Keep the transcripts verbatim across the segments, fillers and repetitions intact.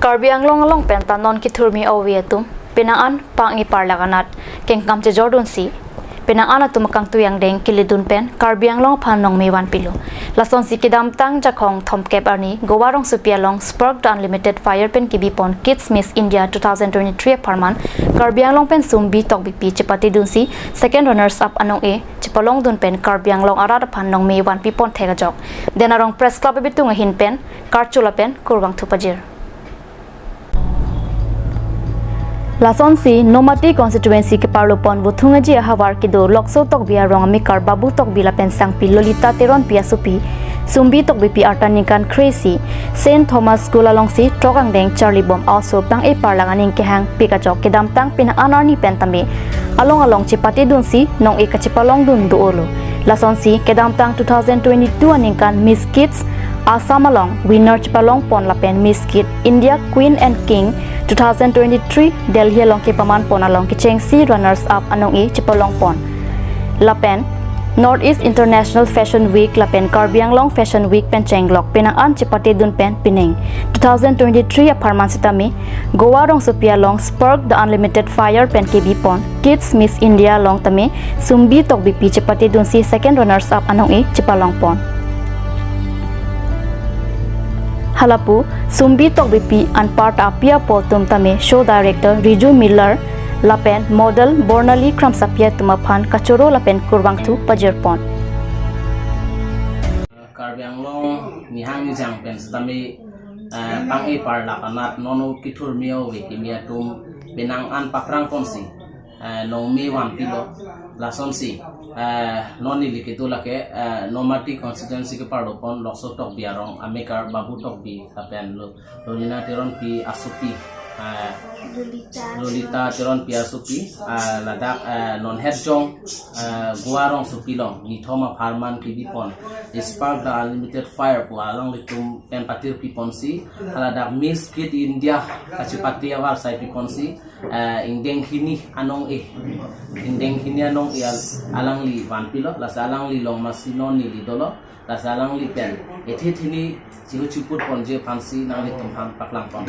Karbi Anglong along pen ta non kethurmi ove atum penang an pang-e parlak anat kengkam chejordunsi penang an atum akangtui angdeng kiledun pen Karbi Anglong aphan nongme vanpilo. Lasonsi kedamtang Jakhong thomkep arni Goa rongsopi along Spark the Unlimited Fire pen kebipon Kids Miss India two thousand twenty-three apharman Karbi Anglong pen Sumbi Tokbipi chepatedunsi second runners up anong-e chepalongdun pen Karbi Anglong arat aphan nongme vanpipon thek ajok Den Arong Press Club abitung ahin pen karcho lapen kurvangthu pajir. Lasonsi Nomati constituency keparlopon Vothung Aji ahavar kedo Lokso Tokbi arong amekar Babu Tokbi lapen sangpi Lolita Teronpi asopi Sumbi Tokbipi arta ningkan kre-isi Saint Thomas School alongsi throk angdeng charlibom a-oso pang-e parlak aning kehangpik ajok kedamtang penang an arni pen tame along along chepatedunsi nong-e kachepalongdun do-olo. Lasonsi kedamtang two thousand twenty-two aningkan Miss Kids Assam along winner chepalongpon lapen Miss Kid India Queen and King two thousand twenty-three Delhi along kepamanpon along kechengsi runners up anong-e chepalongpon. Lapen North East International Fashion Week lapen Karbi Anglong Fashion Week pen chenglok penang an chepatedun pen pining two thousand twenty-three apharman sitame Goa rongsopi along Spark the Unlimited Fire pen kebipon Kids Miss India along tame Sumbi Tokbipi chepatedunsi second runners up anong-e chepalongpon. Halapu Sumbi Tokbipi anparta api apo atum tame show director Riju Miller lapen model Bornali Kramsapi atum aphan kachoro lapen kurvangthu pajirpon. Karbi Anglong nihang nijang pen sitame eh, pang-e parlak anat non kethurmi ove kimi atum penang an paprangponsi eh, nongme vanpilo. Lasonsi eh, non neli kedo lake eh, Nomati constituency keparlopon Lokso Tokbi arong amekar Babu Tokbi lapen Lo- Lolita Teronpi asopi eh, Lolita Teronpi asopi eh, ladak eh, non hetjong eh, Goa rongsopi along nithom apharman kebipon Spark the Unlimited Fire pu alanglitum pen patirpiponsi haladak Miss Kid India kachepate avarsai piponsi eh, ingdeng hini anong-e ingdeng hini anong-e al- alangli vanpilo. Lasi alangli along masi non neli dolo. Lasi alangli pen ethe thini chihu chiputponji aphansi nanglitum aphan paklangpon.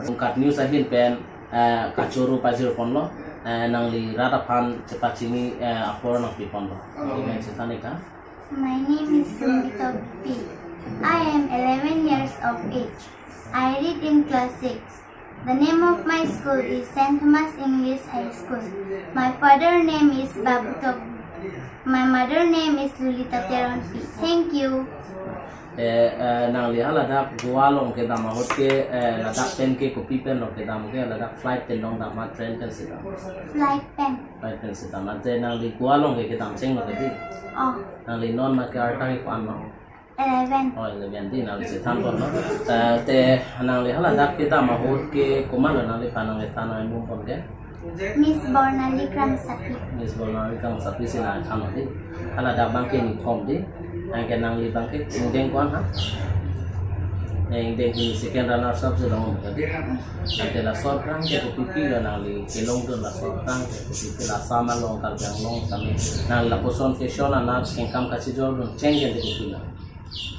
Tungkat news ahin pen eh, kachoro pajirponlo. Eh, nangli rat aphan chepachini eh, apor nangpiponlo. Amen. Chethan-ik tha. My name is Sumbi Tokbipi. I am eleven years of age. I read in class six. The name of my school is Saint Thomas English High School. My father name is Babu Tokbipi. My mother name is Lolita Teronpi. Thank you. Eh, eh, nangli haladak Goa along kedam ahut ke eh, ladak pen ke kopi pen along kedam ke ladak flight pen along dam ma train pen si dam? Flight pen. Flight pen si dam. Ante nangli Goa along ke kedam chenglo ke dei? Oh. Nangli non ma ke arta ke ko-an ma? Eleven. Oh, eleven dei nangli chethanponlo. Eh, te nangli haladak kedam ahut ke komatlo nangliphan nangkethan nangmumpon ke? Miss Bornali Kramsapi. Miss Bornali Kramsapi si nangthanlo dei. Haladak abang ke nithom dei. Anke nangli abang ke ingdeng ko-an ha? Eh, ingdeng hini second runners up si long dei. Anke laso aphrang ke kopipilo nangli kelongdun, laso aphrang ke kopipilo, Assam along, Karbi Anglong tame nangli lapuson fashion anat kengkam kachejordun cheng ke dei kopilo?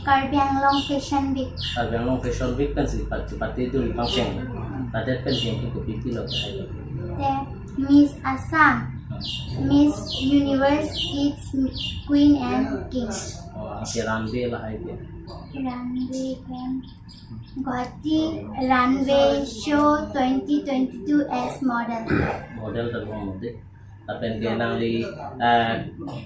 Karbi Anglong Fashion Week. Karbi Anglong Fashion Week pensi pat- chepatedun pangcheng. Ladak pen ke kopipilo ke hai? Te Miss Assam, Miss Universe Kids Queen and King. Oh, anke runway lahai ke? Runway pen Guwahati Runway Show twenty twenty-two as model. Model ta bom dei. Lapen ke nangli eh,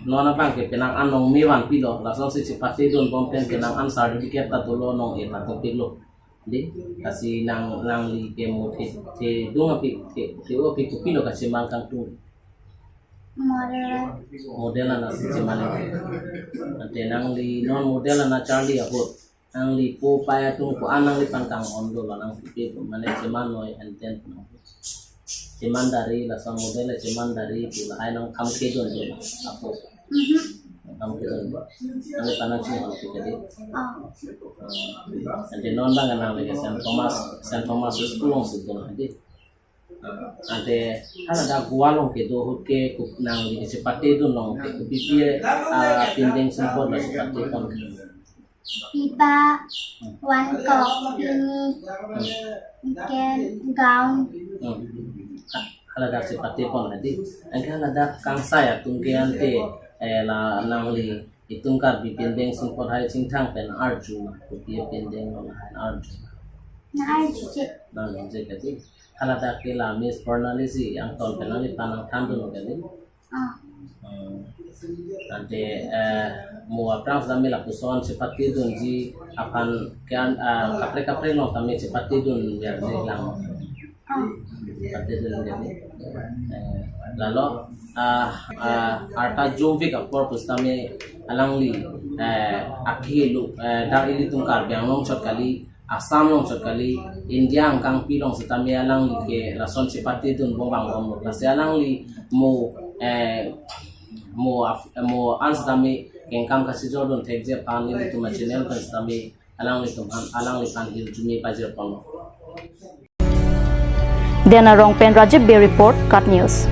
non abang ke penang an nongme vanpilo, lasonsi chepatedunbom pen penang an certificate ta dolo, nong-e ta topiklo. Dei, lasi nang nangli ke mo the thedung aphi the the aphi kopilo kacheman kangtung? Model. Model anat si cheman. Ante nangli non model anat charli ahut nangli po pai atum ko-an nangliphan kang-on dolo, nang pipe mane cheman noi enten. Cheman dari, laso model cheman dari pu lahai nangkam kedun dolo apo? Mhm. Nangkam kedun dolo. Nangliphan nangching-on ke dei? Oh. Ante non abang nangli ke Saint Thomas, Saint Thomas School alongsi dolo dei. Ante haladak Goa along kedo ahut ke kup- nangli kachepatedun along ke kopipi ah, pindeng sumpot lo chepatepon? Pipa, one cup, pini, ken, gown. Hmm. Haladak si pati pon tadi. Anke haladak kangsai atum ke ante, eh, la nangli itum Karbi pen deng sumpot hai chingthang pen arju ma, kopi pen deng lo hai arju. Na arju chek. Na arju chek tadi. Haladak ke la Miss Purnali si angton pen nangli panang than dun tadi. Ah. Hmm. Ante, eh, mo aphrang sami lapuson chepatedunji aphan kian, ah, kaprek kaprek long kami chepatedun biar je lang. Ah. Chepatedun biar je. Eh, lalo, ah, ah, arta jovik apor pusitame alangli, eh, akhi lu, eh, dak ilitum Karbi Anglong chot kali, Assam along chot kali, India angkangpi along sitame alangli ke lason chepatedun bom bang bom. Lasi alangli mo, eh, mo af-, mo an sitame kengkam kasijor dun thekji aphan ilitum a-channel pen sitame alanglitum aphan, alangliphan hirjume pajir ponlo. Dena Rongpen, Rajiv Bey report, KAT News.